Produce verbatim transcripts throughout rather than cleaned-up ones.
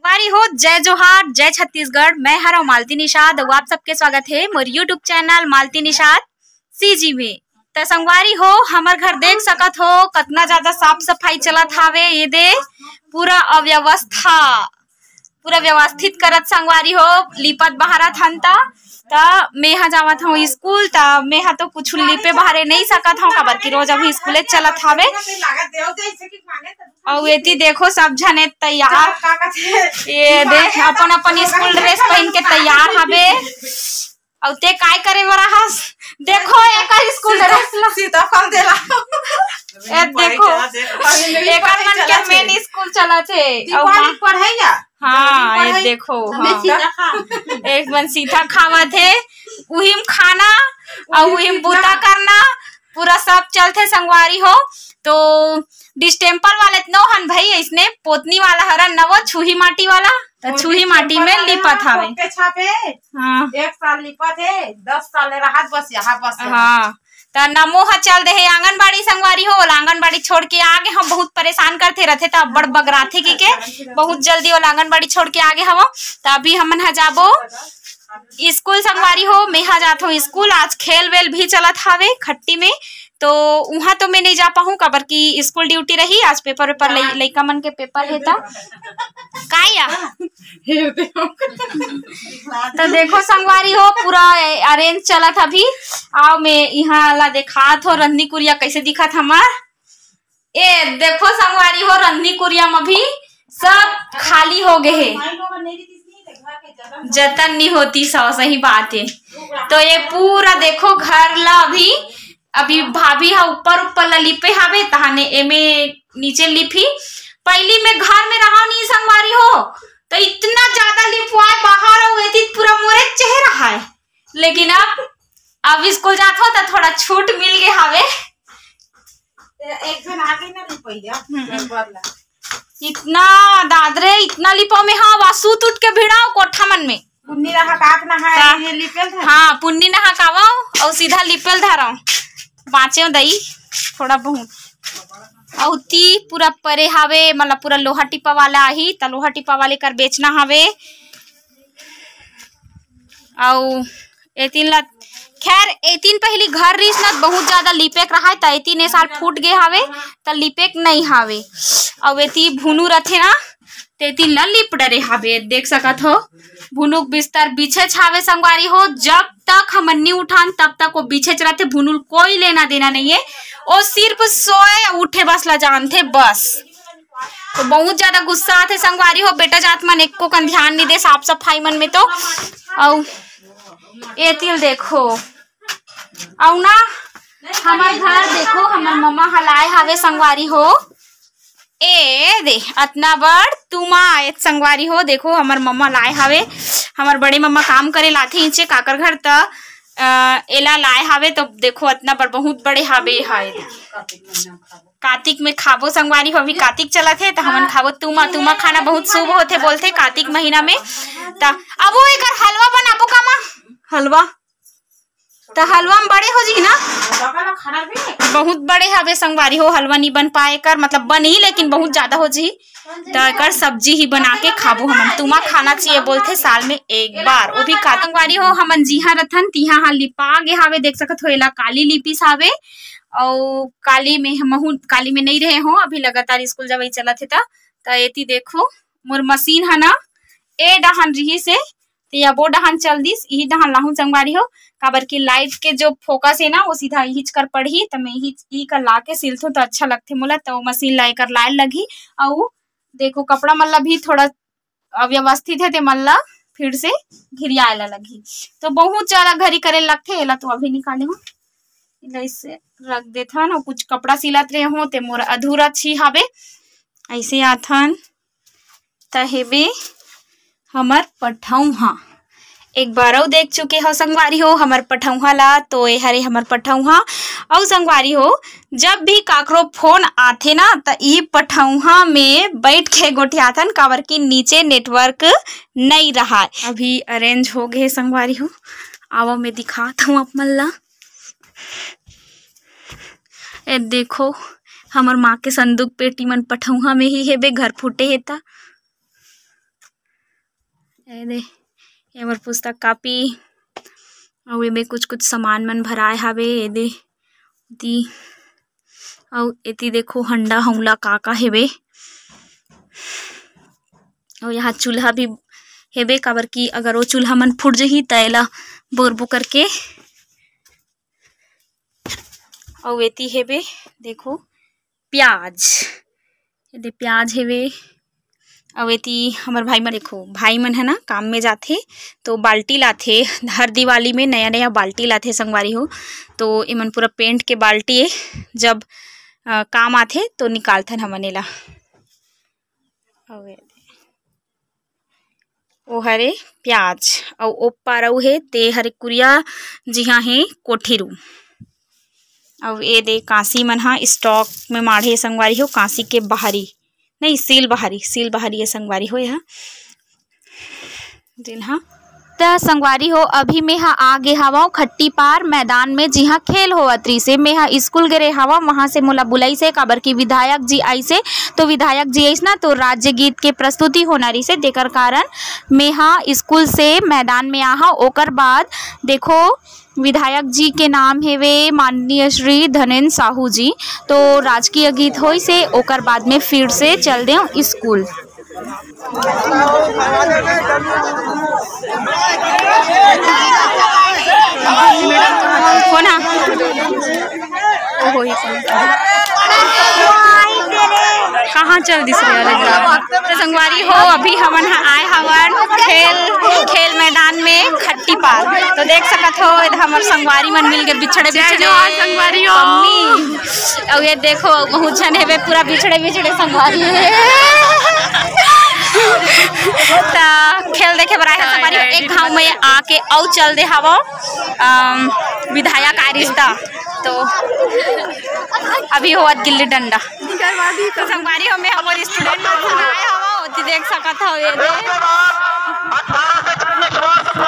संगवारी हो, जय जोहार, जय छत्तीसगढ़। मैं हरव मालती निषाद अउ आप सबके स्वागत हे मोर YouTube channel Malti Nishad CG में। त संगवारी हो, हमर घर देख सकत हो, कतना ज्यादा साफ सफाई चलत हावे। ये दे, पूरा अव्यवस्था, पूरा व्यवस्थित करत संगवारी हो, लिपत बहारत हन त, त मेहा जावत हव स्कूल, त मेहा तो कुछ लिपे बहारे नहीं सकत हव, काबर कि रोज अभी स्कूले चलत हावे। अउ एती देखो, सब झने तैयार, ये दे, अपन अपन स्कूल ड्रेस पहिन के तैयार हावे। अउ ते काय करे बर आहस? देखो, एकर स्कूल ड्रेस ला। सीताफल देला। ए देखो, एकर मन के मेन स्कूल चलत हे। अउ दीपावली पढ़ैया। हाँ, ये देखो, हाँ। एक मन सीधा खावत हे, उहिम खाना अउ उहिम बूता करना, पूरा सब चलथे संगवारी हो। तो डिस्टेम्पर वाले त नो हन भाई, इसने पोतनी वाला हरन न, वो छुही माटी वाला, त छुही माटी में लिपत हावे। हाँ। एक साल लिपत हे, दस साल ले रहत बस यहाँ बस। हाँ, त नमो ह चल दे हे आंगनबाड़ी संगवारी हो, ओला आंगनबाड़ी छोड़ के आगे हम, बहुत परेशान करथे रथे, त अब्बड़ बगराथे की के, बहुत जल्दी ओला आंगनबाड़ी छोड़ के आगे हव। त अभी हमन ह जाबो स्कूल संगवारी हो, मेहा जात हव स्कूल। आज खेल वेल भी चलत हावे खट्टी में, तो उहाँ तो मैं नहीं जा पाहूँ, काबर कि स्कूल ड्यूटी रही। आज पेपर वेपर लइ-, लइका मन के पेपर हे त का या? तो देखो संगवारी हो, पूरा अरेंज चलत अभी। आओ, मैं इहाँ ला देखात हो, रंधनी कुरिया कैसे दिखत हमर। ए देखो संगवारी हो, रंधनी कुरिया म भी सब खाली हो गए हे, जतन नहीं होती सौ, सही बात है। तो ये पूरा देखो घर ला अभी, अभी भाभी हा ऊपर ऊपर ला लिपे हावे, तहाने एमे नीचे लिपही। पहली में घर में रहा नहीं संगवारी हो, तो इतना ज्यादा लिपवाए बाहर हो, एती पूरा मोरे चेहरा है। लेकिन अब, अब स्कूल जात हो तो थोड़ा छूट मिल गए हावे। ए-, एक जन आगे ना लिपैया, हम्म। गड़बड़ ला। इतना दादरे, इतना लिपो में, हाँ, वा सूत उठ के भिड़ाओ कोठा मन में। पुन्नी रहा काक ना है, का? ये लिपेल था। हाँ, पुन्नी नहा कावो अउ सीधा लिपेल धरो। बाँचेव दई, थोड़ा बहुत। अउ ती पूरा परे हावे, मतलब पूरा लोहा टिपा वाला आही, त लोहा टिपा वाले कर बेचना हावे। अउ एतिन ला, खैर, एतिन पहली घर रिस न, बहुत ज्यादा लिपेक रहाय, त एतिन ए साल फूट गे हावे, त लिपेक नहीं हावे। अउ एती भुनु रथे ना, तेतिन ला लिप डरे हावे। देख सकत हो, भुनुक बिस्तर बिछे छावे संगवारी हो। जब तक हमन नी उठान, तब तक वो बिछेच रथे। भुनुल कोई लेना देना नहीं है, वो सिर्फ सोए उठे बस ला जानथे बस। तो बहुत ज्यादा गुस्सा आथे संगवारी हो, बेटा जात मन एको कन ध्यान नहीं दे साफ सफाई मन में तो। अउ एतिल देखो, अउ ना हमर घर देखो, हमर मम्मा हलाए हावे संगवारी हो। ए दे, अतना बड़ तुमा ए संगवारी हो। देखो, हमर मम्मा लाए हावे, हमर बड़े मम्मा काम करे लाथे इचे काकर घर त, अ, एला लाए हावे तो देखो, अतना बड़, बहुत बड़े हावे, हाय। कातिक में खाबो संगवारी हो, अभी कातिक चलत हे, त हमन खाबो तुमा। तुमा खाना बहुत शुभ होथे बोलथे कातिक महीना में। त अब वो एकर हलवा बनाबो का माँ? हलवा त हलवा में बड़े हो जी ना, बहुत बड़े हवे संगवारी हो। हलवा नी बन पाए एकर, मतलब बनी लेकिन बहुत ज्यादा हो जी। त एकर सब्जी ही बना के खाबो हमन। तुमा खाना चाहिए बोलथे साल में एक बार, वो भी कातिक। संगवारी हो, हमन जिहाँ रथन तिहाँ हा लिपा गे हावे, देख सकत हो एला काली लिपिस हावे। अउ काली में हमहू काली में नहीं रहे हो, अभी लगातार स्कूल जवई चलत हे त। त एती देखो मोर मशीन ह ना ए डहान रिहिस हे, ते अब वो डहान चल दिस, इही डहान लाहूं संगवारी हो, काबर कि लाइट के जो फोकस हे ना, वो सीधा इहीच कर पड़ही, त मैं इही, इही कर ला के सिलथों, त अच्छा लगथे मोला, त वो मशीन ला एकर लाए लगही। अउ देखो, कपड़ा मन ला भी थोड़ा अव्यवस्थित हे, ते मन ला फिर से घिरियाए ला लगही। तो बहुत ज्यादा घरी करे लगथे, एला तो अभी निकाले हो, एला इसे रख देथन। अउ कुछ कपड़ा सिलत रहे हो, ते मोर अधूरा छी हावे, ऐसे आथन। त हेबे हमर पठौहा। एक बार अउ देख चुके हो संगवारी हो हमर पठौहा ला, तो ए हरे हमर पठौहा। अउ संगवारी हो, जब भी काकरो फोन आथे ना, त ई पठौहा में बैठ के गोठियाथन, काबर कि नीचे नेटवर्क नई रहाय। अभी अरेंज हो गए संगवारी हो, आवो मैं दिखात हूँ आप मन ला। ए देखो, हमर माँ के संदूक पेटी मन पठौहा में ही हेबे, घर फूटे हे त। ए दे, ये हमर पुस्तक कॉपी, अउ एमे कुछ-कुछ सामान मन भराए हावे, ए दे, ती, अउ एती देखो, हंडा हौला का-का हेवे। अउ यहाँ चूल्हा भी हेबे, काबर कि अगर वो चूल्हा मन फूट जही, त एला बोरबो करके। अउ एती हेबे, देखो, प्याज, एदे प्याज हेवे। अउ एती हमर भाई मन, देखो, भाई मन है ना, काम में जाथे, तो बाल्टी लाथे। हर दिवाली में नया-नया बाल्टी लाथे, संगवारी हो। तो एमन पूरा पेंट के बाल्टी ए, जब, अ, काम आथे, तो निकालथन हमन एला। अउ एदे। ओ हरे प्याज, अउ ओ पार अउ हे, ते हरे कुरिया जिहाँ हे कोठी रूम। अउ ए दे कांसी मन ह स्टॉक में माढ़े संगवारी हो, कांसी के बहारी, नहीं, सील बहारी, सील बहारी ए संगवारी हो, एहा जिन ह। त संगवारी हो, अभी मेहा आ गे हवंव खट्टी पार मैदान में, जिहाँ खेल होवत रहिसे। मेहा स्कूल गे रे हवंव, वहाँ से मोला बुलाइसे, काबर कि विधायक जी आइसे। तो विधायक जी आइस ना, तो राज्य गीत के प्रस्तुति होना रहिसे, तेकर कारण मेहा स्कूल से मैदान में आहंव। ओकर बाद देखो, विधायक जी के नाम हेवे माननीय श्री धनेंद्र साहू जी। तो राजकीय गीत होइसे, ओकर बाद में फिर से चल देंव स्कूल। कोन हा? ओहो, ये कोन? कहाँ चल दिस रे? अरे बाप। तो संगवारी हो, अभी हमन ह आए हवन खेल, खेल मैदान में खट्टी पार। तो देख सकत हो, एदे हमर संगवारी मन मिल के बिछड़े, जय बिछड़े जोहार संगवारी हो। मम्मी। अउ ये देखो, बहुत झन हेबे, पूरा बिछड़े बिछड़े संगवारी हे। त खेल देखे बर आए हे संगवारी, एक घाव में आके अउ चल दे हवो, अम, विधायक आरिस त। तो अभी होवत गिल्ली डंडा। तो संगवारी हो, में हमर स्टूडेंट मन आए हवो, ओती देख सकत हो ये दे।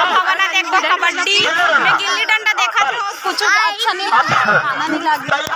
हमन देखो कबड्डी में गिल्ली डंडा देखत हो, कुछ अच्छा नहीं लगे, खाना नहीं लगे।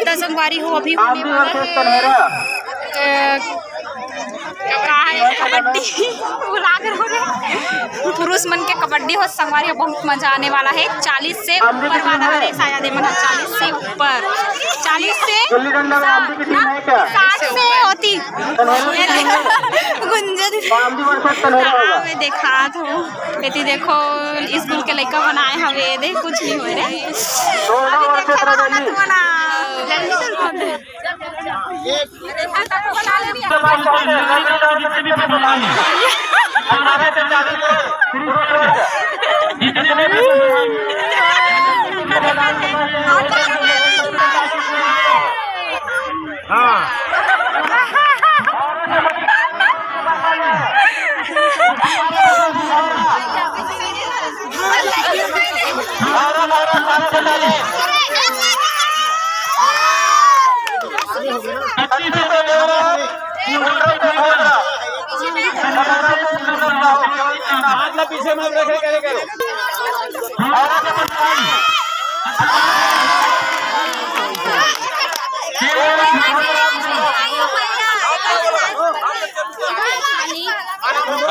त संगवारी हो, अभी होने वाला है, अ, का है, कबड्डी। भुला गे हो रे। पुरुष मन के कबड्डी हो संगवारी हो, बहुत मजा आने वाला है। चालीस से ऊपर वाला है, शायद ये मन चालीस से ऊपर, चालीस से गिल्ली डंडा में आमदी की टीम है क्या? साठ से होती। गुंजा दी। आमदी वर्सेस तनहेरा होगा। हाँ, मैं देखा तो। एती देखो, स्कूल के लइका मन आए हवे, देख कुछ नहीं होए रे। दोनों ओर से अभी देखा तो हालत बना। हाँ। हाथ ला पीछे मत रखे, करे करो।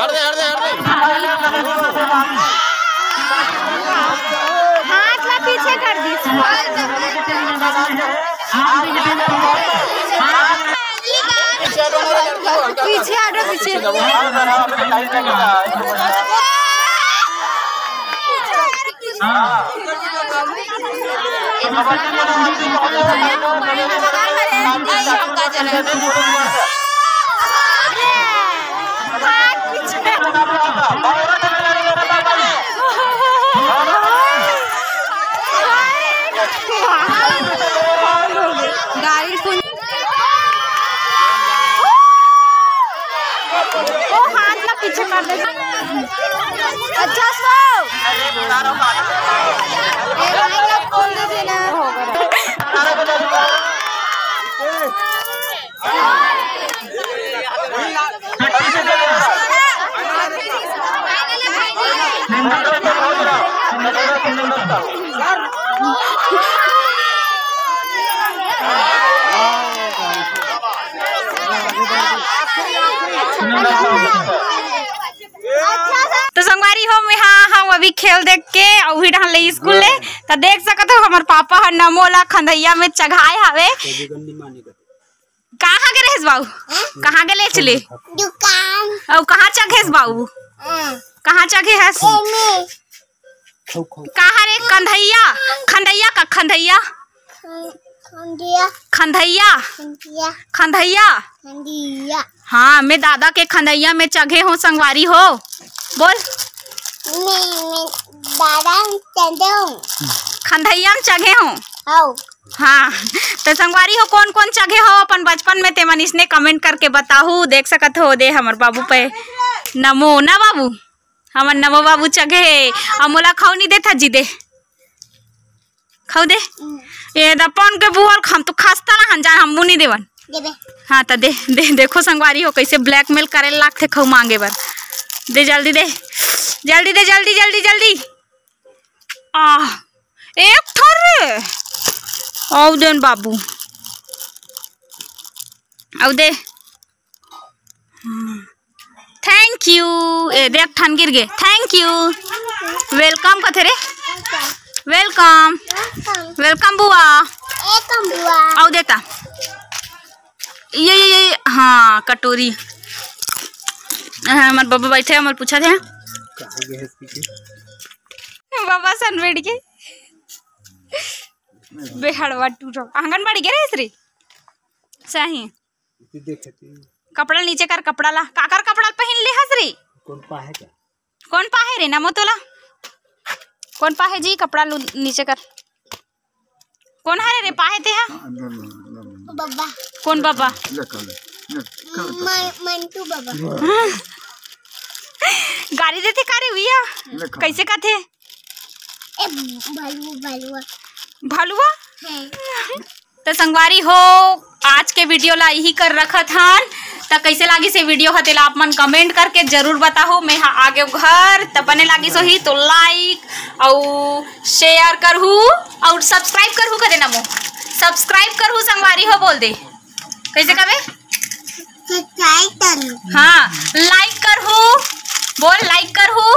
हट दे, हट दे, हट दे। हाथ ला पीछे कर दी। पीछे हटो, पीछे। गाड़ी सुन। ओ, हाथ ला पीछे कर दे। अच्छा सो। ए भाई, ला खोल दे देना। तो संगवारी हो, मैं हाँ, हम अभी खेल देख के अउ उही डहन ले स्कूल ले, त देख सकत हो हमर पापा ह नमो ला खंधइया में चघाए हावे। कहाँ गे रहेस बाऊ? कहाँ गे ले चले? दुकान। अउ कहाँ चघेस बाऊ? हाँ। कहाँ चघे हस? एमे। कहाँ रे? कंधइया, खंधइया का खंधइया? खंधइया। खंधइया। खंधइया। खंधइया। खंधइया। हाँ, मैं दादा के खंधइया में चघे हों संगवारी हो। बोल। मैं, मैं दादा में चघे हों। खंधइया में चघे हों। हौ। हाँ, त संगवारी हो, कोन कोन चघे हो अपन बचपन में, तेमन इसने comment करके बताहू। देख सकत हो, दे हमर बाबू पे नमो ना बाबू, हमर नमो बाबू चघे हे। अउ मोला खाऊ नहीं देथा जी, दे खाऊ दे। ए दपन के बुहल हम तो खस्ता ला हन जान, हम मुनी देवन। देबे। हाँ, त दे, दे, देखो संगवारी हो, कैसे blackmail करे लागथे खाऊ मांगे बर। दे जल्दी दे, जल्दी दे, जल्दी, जल्दी, जल्दी। आह, एक ठो रे। अउ देन बाबू। अउ दे। Thank you। ए, देख, ठन गिर गे। Thank you। Welcome कथे रे। Welcome। Welcome बुआ। Welcome बुआ। अउ देता। ये, ये, ये, हाँ, कटोरी। हाँ, हमर बाबा बैठे, हमर पूछा थे। बाबा सन बैठ के। बेहड़वा टूटो। आंगनबाड़ी गे रहे रे? सही। इति देखे ती। कपड़ा नीचे कर, कपड़ा ला। काकर कपड़ा पहन ले हस रे? कोन पाहे का? कोन पाहे रे नमो तोला? कोन पाहे जी? कपड़ा लू नीचे कर। कोन हरे रे पाहे ते हा? हाँ, ले, ले, ले, ले। बब्बा। कोन बब्बा? ले, कर ले, ले, कर ले। म-, मंटू बब्बा। गारी देथे का रे उइया? ले, कर। कैसे कथे? ए, भलुआ, भलुआ। भलुआ? हाँ। त संगवारी हो, आज के video ला इही कर रखत हन। त कैसे लागिस ये video ह, तेला आप मन comment करके जरूर बताहू। मैं हा आगे घर त बने लागिस होही तो like अउ share करहू अउ subscribe करहू, कदे नमो subscribe करहू संगवारी हो, बोल दे। कैसे कबे? Subscribe करहू। हाँ, like करहू, बोल like करहू।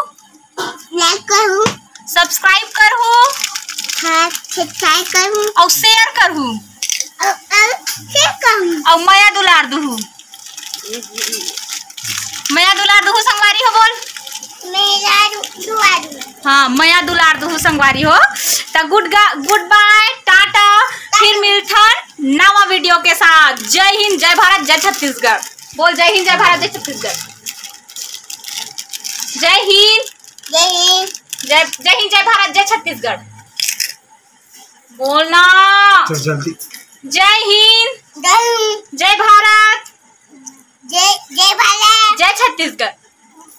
Like करहू। Subscribe करहू। हाँ, subscribe करहू। अउ share करहू। अउ, अउ share करहू। अउ मया दुलार दुहू। मया दुलार दुहू संगवारी हो बोल। मया दु-, दुलार दुहू। हाँ, मया दुलार दुहू संगवारी हो। त good गा-, good bye, टाटा, फिर मिलथन नवा video के साथ। जय हिंद, जय भारत, जय छत्तीसगढ़। बोल जय हिंद, जय भारत, जय छत्तीसगढ़। जय हिंद। जय हिंद। जय, जय हिंद, जय भारत, जय छत्तीसगढ़। बोलना। चल जल्दी। जय हिंद। जय हिंद। जय भारत। जय, जय भारत। जय छत्तीसगढ़।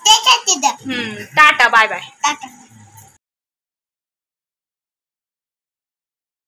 जय छत्तीसगढ़। हम्म, टाटा, bye bye। टाटा।